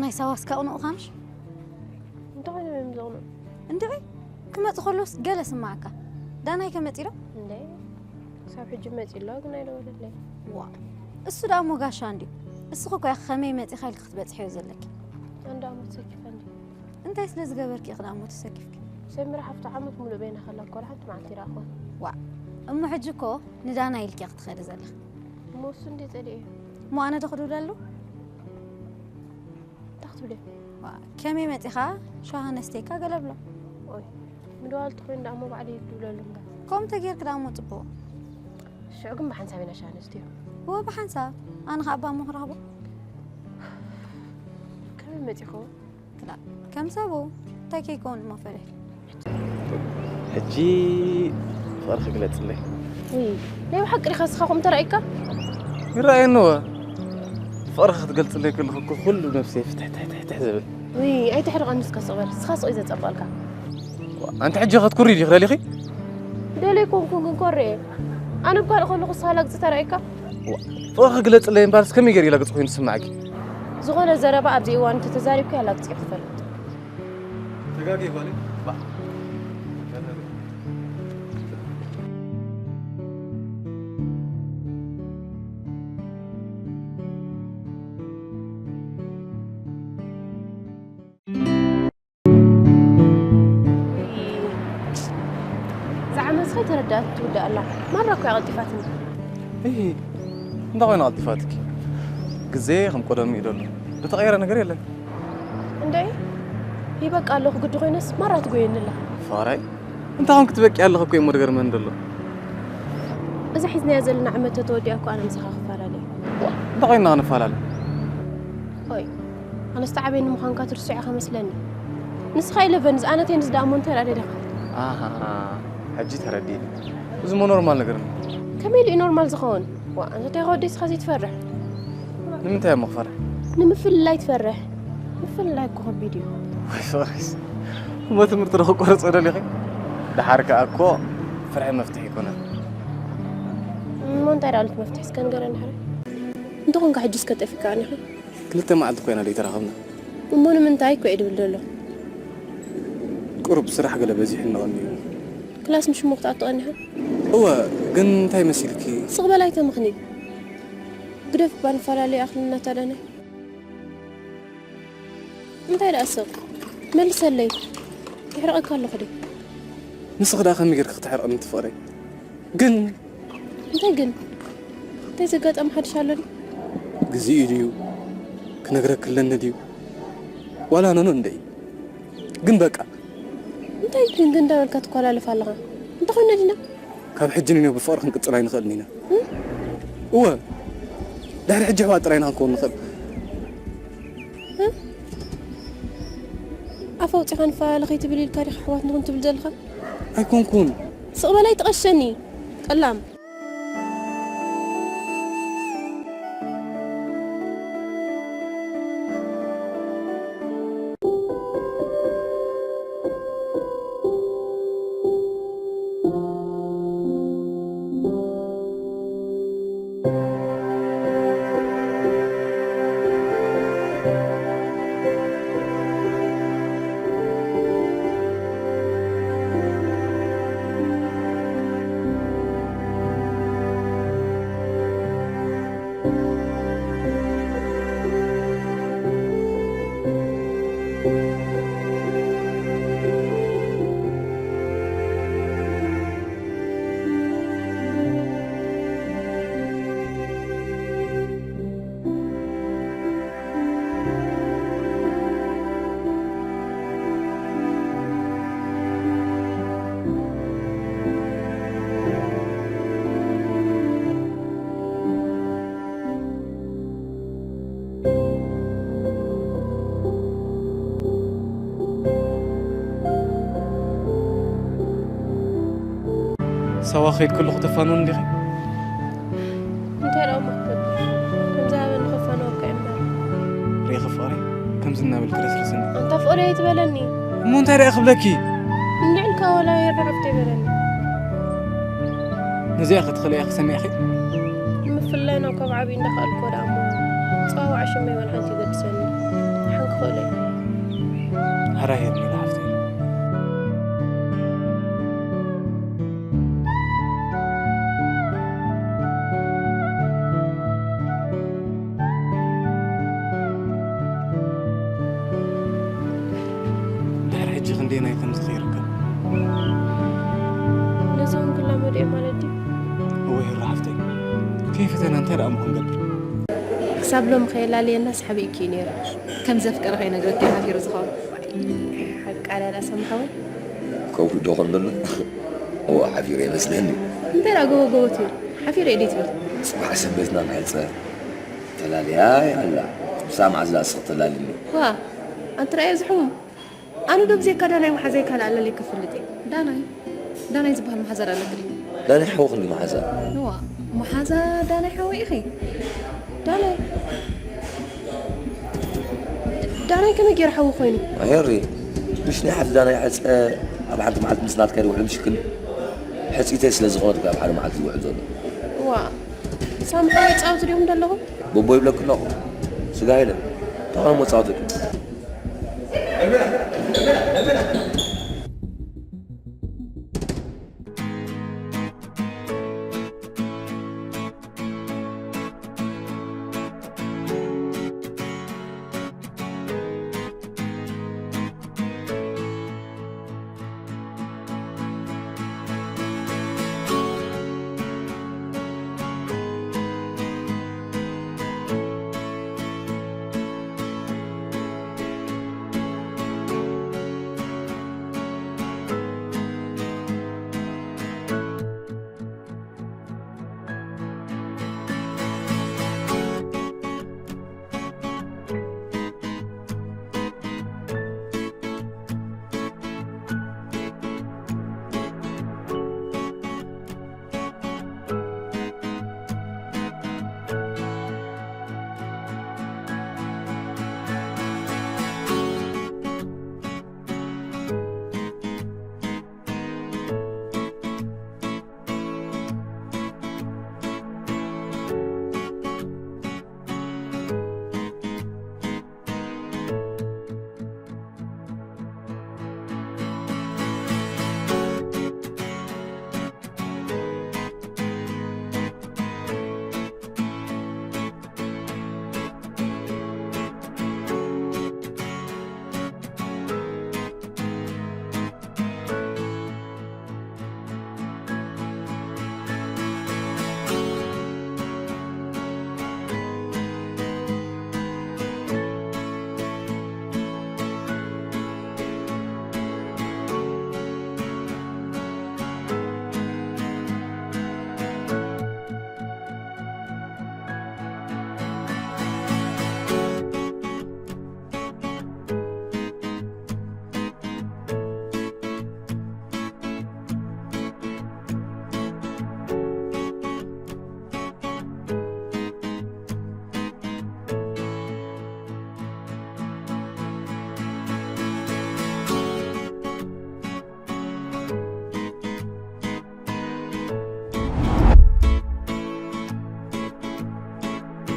ናይ ሳዋስ ካብኡ ንቑ ካምሽ? እንታይ ኮይኖም እዮም ዝቕንዑ? እንድዒ፣ ክመጽእ ከሎስ ገለ ስማዓካ። ዳናይ ከመጺእ ዶ? እንደ ክሳብ ሕጂ መጺእ ኣሎ ግን ኣይደወለለይ። ዋ፣ እሱ ደኣ እሞ ጋሻ እንድዩ። እስኺ እኮ ኢኺ ከመይ መጺኻ ኢልኪ ክትበጽሕዮ ዘለኪ። ኣነ ደኣ እሞ ተሰኪፈ እንድዩ። እንታይ ስለ ዝገበርኪ ኢኺ ደኣ እሞ ተሰኪፍኪ? ሰሚራ ሓፍቱ ዓመት ሙሉእ በይና ከላ እኮ ወላ ሓንቲ መዓልቲ ይረኣኹዋ። ዋ፣ እሞ ሕጂ እኮ ንዳናይ ኢልኪ ኢኺ ትኸዲ ዘለኺ። እሞ እሱ እንድዩ ጸሊእዮ። እሞ ኣነ ዶ ክድውለሉ? እንታይ ክትብልዮ? ዋ፣ ከመይ መጺኻ ሻሂ ነስተይካ ገለ ብሎ። ኦይ፣ ምድዋል ተኾይኑ ደኣ እሞ ባዕለይ ክድውለሉ እምበር። ከምኡ ተጌርኪ ደኣ እሞ ጽቡቕ። ሽዑ ግን ብሓንሳብ ኢና ሻሂ ነስትዮ። እወ፣ ብሓንሳብ። ኣነ ኸኣ እባ እሞ ክረኽቦ። ከመይ መጺኹ? ክላ፣ ከም ሰቡ እንታይ ከይከውን እሞ ፈሪሕ። ሕጂ ፍቕርኺ ግለጽለይ። ውይ፣ ናይ ብሓቂ ዲኻ ንስኻ ከምኡ ተራእይካ? ይረኣየኒ እወ። ፍቕርኺ ክትገልጽለይ ከለኺ እኮ ኩሉ ነብሰይ ፍትሕትሕትሕትሕ ዝብል። ውይ፣ ኣይተሕርቐኒ እስከ ስቕ በል። ንስኻ ስቕ እዩ ዘጸብቐልካ። ኣንቲ ሕጂ ክትኩሪ ዲኺ ደሊኺ? ደልየ ኣይኮንኩን ግን ኮርየ። ኣነ ብካልእ ከለኹ ንስኻ ላግጺ ተራእይካ? ፍቕርኺ ግለጽለይ እምበኣርስ ከመይ ገይሩ እዩ ላግጺ ኮይኑ ዝስምዓኪ? ዝኾነ ዘረባ ኣብዚ እዋን እንተተዛሪብካዮ ላግጺ እዩ ክፈልጥ። ተጋግየ ጓለይ። ባእ። እዛ ዓመትስ ከይተረድኣት ትውዳእ ኣላ። ማራ እኮ እያ ቀልጢፋትኒ። እሂ፣ እንታይ ኮይና ቀልጢፋትኪ? ግዜ ከም ቀደሙ እዩ ዘሎ። ዝተቐየረ ነገር የለን። እንደ ይበቃ ኣለኹ ግዲ ኮይነስ ማራ ትጎየኒ ኣላ። ፍቕረይ፣ እንታይ ኮንክ ትበቂ ኣለኺ እኮ እሞ ዝገርመኒ ዘሎ። እዛ ሒዝናያ ዘለና ዓመት ተተወዲኣ እኮ ኣነ ምሳኻ ክፈላለ እየ። እንታይ ኮይንና ክንፈላለ? ኦይ፣ ኣነስ ትዓብየኒ ምዃንካ ትርስዖ ኢኻ መስለኒ። ንስኻ ኢለቨንስ ኣነ ቴንስ ደኣ እሞ እንታይ ደኣ ደሊኻ? ኣሃ፣ ሕጂ ተረዲእኒ። እዚ እሞ ኖርማል ነገር ነው። ከመይ ኢሉ እዩ ኖርማል ዝኸውን? ዋ፣ እንታይ ከወደይ እስኻ ዘይትፈርሕ? ንምንታይ እሞ ክፈርሕ? ንምፍልላይ ትፈርሕ? ምፍልላይ እኮ ከቢድ እዩ። ወይ ፍቕረይስ፣ እሞ ትምህርቲ ዶ ክቆርጾ ደሊኺ? ደሓር ከኣ እኮ ፍርሒ መፍትሒ ኣይኮነን። እሞ እንታይ ደኣ ኣሉት መፍትሒ እስከ ንገረኒ ሕራይ? እንተኾንካ ሕጂ እስከ ጠፊእካኒ ኢኻ። ክልተ መዓልቲ ኮይና ዘይተራኸብና። እሞ ንምንታይ እኮ እየ ድብል ዘሎ። ቁሩብ ስራሕ ገለ በዚሑ እነቐኒ እዩ። ክላስ ምሽ እሞ ክትኣቱ ቀኒኻ? እወ፣ ግን እንታይ መሲልኪ? ስቕ በል ኣይተምኽኒ። ግደፍ እባ ንፈላለ ይኣኽለና ታደነ። እንታይ ደኣ ስቕ? መልሰለይ። ይሕርቐካ ኣለኹ ድዩ? ንስኺ ደኣ ከመይ ጌርኪ ክትሕርቕኒ ትፍቕሪ? ግን እንታይ ግን? እንታይ ዘጋጠመ ሓድሽ ኣሎ ድዩ? ግዜኡ ድዩ? ክነግረኪ ኣለኒ ድዩ? ዋላ ኖኖ እንደይ? ግን በቃ። እንታይ ግን ግን እንዳበልካ ትኮላለፍ ኣለኻ? እንታይ ኮይና ዲና? ካብ ሕጂ ንንዮ ብፍቕሪ ክንቅጽል ኣይንኽእልን ኢና። እ? እወ። ድሕሪ ሕጂ ኣሕዋት ጥራይ ኢና ክንከውን ንኽእል። እ? ኣፍ ኣውጺኻ ንፈላለ ከይትብል ኢልካ ዲኻ ኣሕዋት ንኹን ትብል ዘለኻ? ኣይኮንኩን። ስቕ በል ኣይትቐሸኒ። ጠላም። ሳዋ ክኸይድ ከለኹ ተፋንወኒ ዲኺ? እንታይ ደኣ እሞ ክገብር? ከም ዝሃበኒ ከፋንወካ እየ እምበር። ርኢኺ ፍቕረይ፣ ከምዚ እናበልኪ ረስርስኒ። ኣንታ ፍቕረይ ኣይትበለኒ። እሞ እንታይ ደኣ ክብለኪ? እንድዒ ኢልካ ዋላ የርሕቕ ኣብቲ ኣይበለኒ። ነዚኣ ከ ትኽእልያ ኢኺ ሰሚዕኺ? ንምፍልላይ ናብ ካብ ዓብዪ እንዳኸኣልኩ ደኣ እሞ፣ ጸዋውዓ ሽመይ ዋላ ሓንቲ ይገድሰኒ። ሕራይ ሄርሜላ ሓፍተይ። ድሕሪ ሕጂ ክንደየናይ ከም ዝኽይርከብ። ነዞም ክላመዱ እዮም ማለት ድዩ? እወ ሄሩ ሓፍተይ፣ ከይፈተና እንታይ ደኣ እሞ ክንገብር? ክሳብ ሎም ከየላለየና ሳሕቢ እዩ ነይሩ። ከም ዘፍቀረ ከይነግረካ እዩ ሓፊሩ ዝኸውን። ሓቃ ዳዳ ሰምሓወይ? ከምኡ ዶ ኾን ዘሎ? እወ ሓፊሩ ይመስለኒ። እንታይ ደኣ ጎቦ ጎቦ ትብል? ሓፊሩ እየ ድዩ ትብል? ጽባሕ ሰንበትና ንሕጸ ተላልያ ኣላ። ክሳብ መዓዝ ደኣ ስኽ ተላልኒ? ዋ፣ ኣንተ ረኣዮ ዝሕሙም። ኣነ ዶ ብዘይካ ዳናይ መሓዛይ ካልእ ኣለለይ ክፍልጥ እየ? ዳናይ? ዳናይ ዝበሃል መሓዛ ዶ ኣለክን? ዳናይ ሓውኽን ድዩ መሓዛ? እዋ፣ መሓዛ ዳናይ ሓወይ ኢኺ? ዳናይ? ዳናይ ከመይ ገይሩ ሓዊ ኮይኑ? ኣየሪ፣ ምሽ ናይ ሓፍቲ ዳናይ ሕጸ ኣብ ሓንቲ መዓልቲ ምስ ናትካ ይውዕል ምሽክን ሕጽይተይ ስለ ዝኾነት ካብ ሓደ መዓልቲ ይውዕል ዘሎ። እዋ፣ ሳሚ ሓወይ ጻወቱ ዲኹም ዘለኹም? ቦቦ ይብለኪ ኣለኹ። ስጋ ኢለ። ተቓውሞ ጻወቱ ዲኹም?